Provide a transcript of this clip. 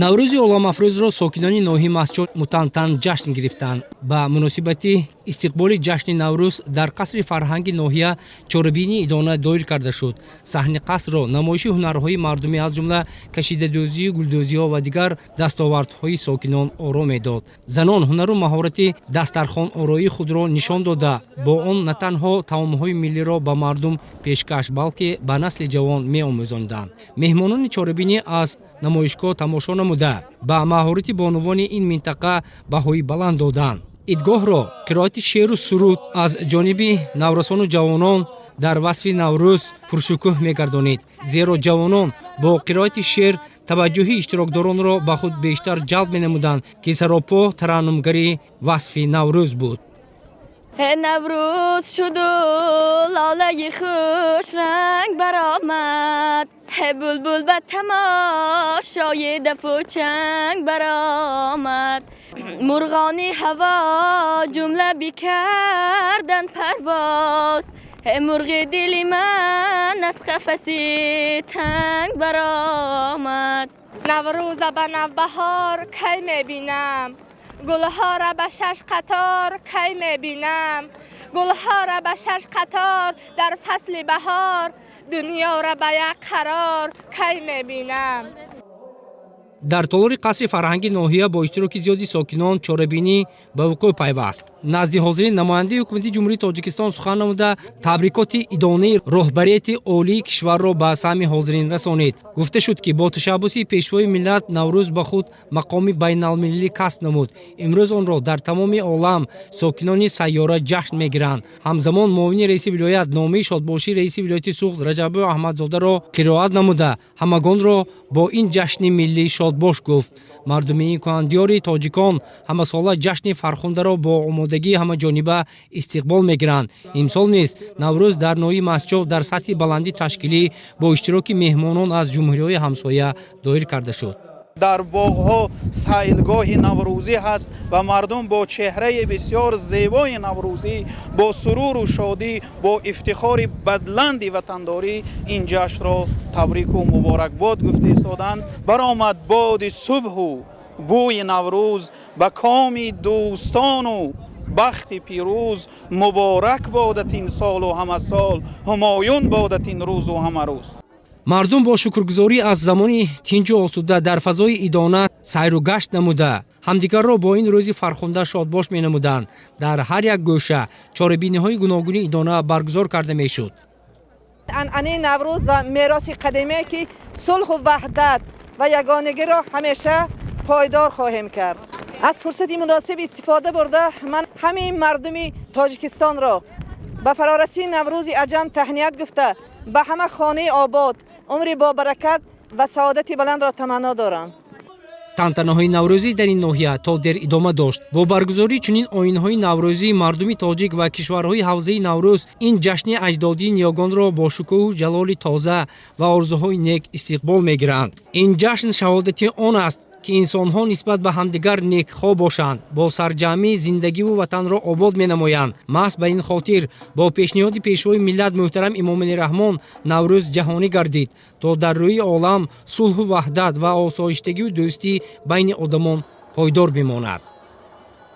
Наврӯзи оламафрӯзро сокинони ноҳияи Мастчоҳ мутантан ҷашн гирифтанд. Ба муносибати истиқболи ҷашни Наврӯз дар қасри фарҳанги ноҳия чорабинии идона доир карда шуд. Саҳни қасрро намоиши ҳунарҳои мардумӣ, аз ҷумла кашидадӯзию гулдӯзиҳо ва дигар дастовардҳои сокинон оро медод. Занон ҳунару маҳорати дастархонороии худро нишон дода, бо он на танҳо таомҳои миллиро ба мардум пешкаш, балки ба насли ҷавон меомӯзонданд. Меҳмонони чорабинӣ аз намоишгоҳ тамошо намуда, ба маҳорати бонувони ин минтақа баҳои баланд доданд. Идгоҳро қироати шеъру суруд аз ҷониби наврасону ҷавонон дар васфи Наврӯз пуршукӯҳ мегардонид, зеро ҷавонон бо қироати шеър таваҷҷӯҳи иштирокдоронро ба худ бештар ҷалб менамуданд, ки саропо тараннумгари васфи Наврӯз буд. Наврӯз шуду лолаи хушранг баромад, булбул ба тамошои дафу чанг баромад, мурғони ҳаво ҷумла бикардан парвоз, мурғи дили ман аз қафаси танг баромад. Наврӯза ба навбаҳор кай мебинам? Гулҳоро ба шаш қатор кай мебинам? Гулҳоро ба шаш қатор дар фасли баҳор, дунёро ба як қарор кай мебинам? Дар толори қасри фарҳанги ноҳия бо иштироки зиёди сокинон чорабинӣ ба вуқӯъ пайваст. Назди ҳозирин намояндаи Ҳукумати Ҷумҳурии Тоҷикистон сухан намуда, табрикоти идонаи роҳбарияти олии кишварро ба самъи ҳозирин расонид. Гуфта шуд, ки бо ташаббуси Пешвои миллат Наврӯз ба худ мақоми байналмилалӣ касб намуд. Имрӯз онро дар тамоми олам сокинони сайёра ҷашн мегиранд. Ҳамзамон муовини раиси вилоят номаи шодбошии раиси вилояти Суғд Раҷаббой Аҳмадзодаро қироат намуда, ҳамагонро бо ин ҷашни миллӣ шодбош гуфт. Мардуми ин кӯҳандиёри тоҷикон ҳамасола ҷашни фархундаро бо омодагии ҳамаҷониба истиқбол мегиранд. Имсол низ Наврӯз дар ноҳияи Мастчоҳ дар сатҳи баланди ташкилӣ бо иштироки меҳмонон аз ҷумҳуриҳои ҳамсоя доир карда шуд. Дар боғҳо сайлгоҳи наврӯзӣ ҳаст ва мардум бо чеҳраи бисёр зебои наврӯзӣ, бо суруру шодӣ, бо ифтихори баланди ватандорӣ ин ҷашнро табрику муборакбод гуфта истоданд. Баромад боди субҳу бӯи Наврӯз, ба коми дӯстону бахти пирӯз. Муборак бодат ин солу ҳама сол, ҳумоюн бодат ин рӯзу ҳама рӯз. Мардум бо шукргузорӣ аз замони тинҷу осуда дар фазои идона сайру гашт намуда, ҳамдигарро бо ин рӯзи фархунда шодбош менамуданд. Дар ҳар як гӯша чорабиниҳои гуногуни идона баргузор карда мешуд. Анъанаи Наврӯз ва мероси қадимае, ки сулҳу ваҳдат ва ягонагиро ҳамеша пойдор хоҳем кард. Аз фурсати муносиб истифода бурда, ман ҳамаи мардуми Тоҷикистонро ба фарорасии Наврӯзи аҷам таҳният гуфта, ба ҳама хонаи обод, умри бобаракат ва саодати баландро таманно дорам. Тантанаҳои наврӯзӣ дар ин ноҳия то дер идома дошт. Бо баргузории чунин оинҳои наврӯзӣ мардуми тоҷик ва кишварҳои ҳавзаи Наврӯз ин ҷашни аҷдодии ниёгонро бо шукӯҳу ҷалоли тоза ва орзуҳои нек истиқбол мегиранд. Ин ҷашн шаҳодати он аст, ки инсонҳо нисбат ба ҳамдигар некхоҳ бошанд, бо сарҷамъӣ зиндагиву ватанро обод менамоянд. Маҳз ба ин хотир бо пешниҳоди Пешвои миллат муҳтарам Эмомалӣ Раҳмон Наврӯз ҷаҳонӣ гардид, то дар рӯи олам сулҳу ваҳдат ва осоиштагию дӯстӣ байни одамон пойдор бимонад.